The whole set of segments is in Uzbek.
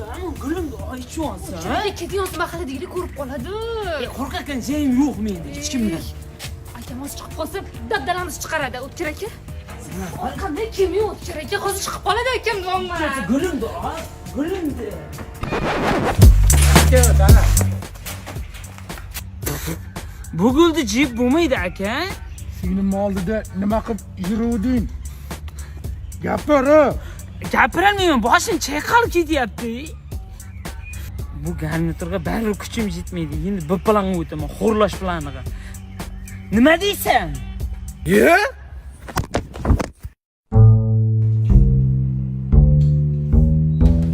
Ichyapsan, gulimni ichyapsan. O'tkir aka ketyapsiz, mahalladagilar ko'rib qoladi. Qo'rqayotgan joyim yo'q menda hech kimdan. Akam hozir chiqib qolsa, dabdalamiz chiqaradi, O'tkir aka. Orqamda kim yo'q, O'tkir aka, hozir chiqib qoladi akam deyapman. Gulimni, gulimni. Bu gulni jib bo'lmaydi aka. Singlimni oldida nima qilib yuruvding? Gapir. Gapirolmayman, boshim chayqalib ketyapti. Bu garniturga baribir kuchim yetmaydi. Endi bir planga o'taman, xo'rlash planiga. Nima deysan? Ye?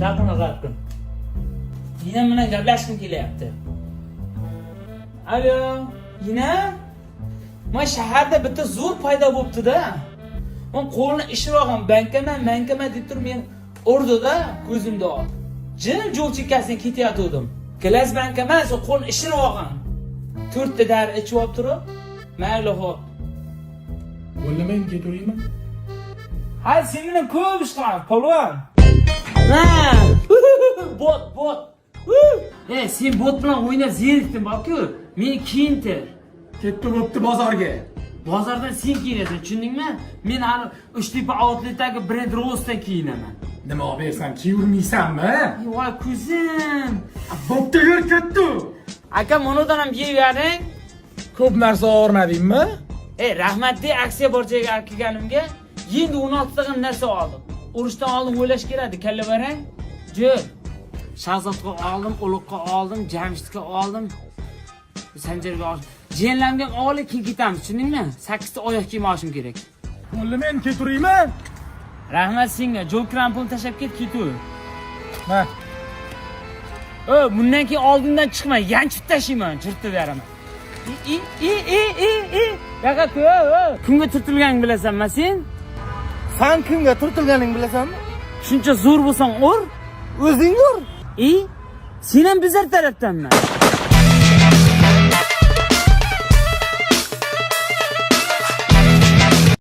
Taqin g'arqin. Yinam bilan gaplashgim kelyapti. Alo, Yina? Men shaharda bitta zo'r paydo bo'pti-da. Men qo'lini ishirib olgan bankaman, bankaman deb turib men urdi-da ko'zimda ol. Jim yo'l chekkasidan ketayotgandim. Glass banka emas, u qo'lini ishirib olgan. To'rtta dori ichib olib turib, mayli xo'p. Bo'ldimi, endi ketaveraymi? Ha, sen bilan ko'p ish qilaman, polvon. Ha, bot, bot. E, sen bot bilan o'ynab zerikding borku. Meni kiyintir. Ketdi bo'pti bozorga. Bozordan sen kiyinasan, tushundingmi? Men hali Uchtepa outletdagi brend Rose'dan kiyinaman. Nima olib bersam kiyurmaysanmi? Voy ko'zim. Bo'pti, yur ketdi. Aka, monodan ham yeyvering. Ko'p narsa og'irmadingmi? E, rahmatli aksiya bor joyga olib kelganimga endi 16 ta ham narsa oldim. Urushdan oldin o'ylash kerak edi, kallavarang. Jur. Shahzodga oldim, Ulug'ga oldim, Jamshidga oldim. Sanjarga oldim. Jiyanlarimga ham olib keyin ketamiz, tushundingmi? 8 ta oyoq kiyim olishim kerak. Bo'ldimi, endi ketaveraymi? Rahmat senga. Jo'l krampon tashlab ket, ketur. Ma. Ö, bundan keyin oldindan chiqma, yanchib tashlayman, chirtib beraman. I i i i i. Yaqa ku, kimga turtilganingni bilasanmi sen? San kimga turtilganingni bilasanmi? Shuncha zo'r bo'lsang ur. O'zing ur. I, sen ham bizlar tarafdanmi?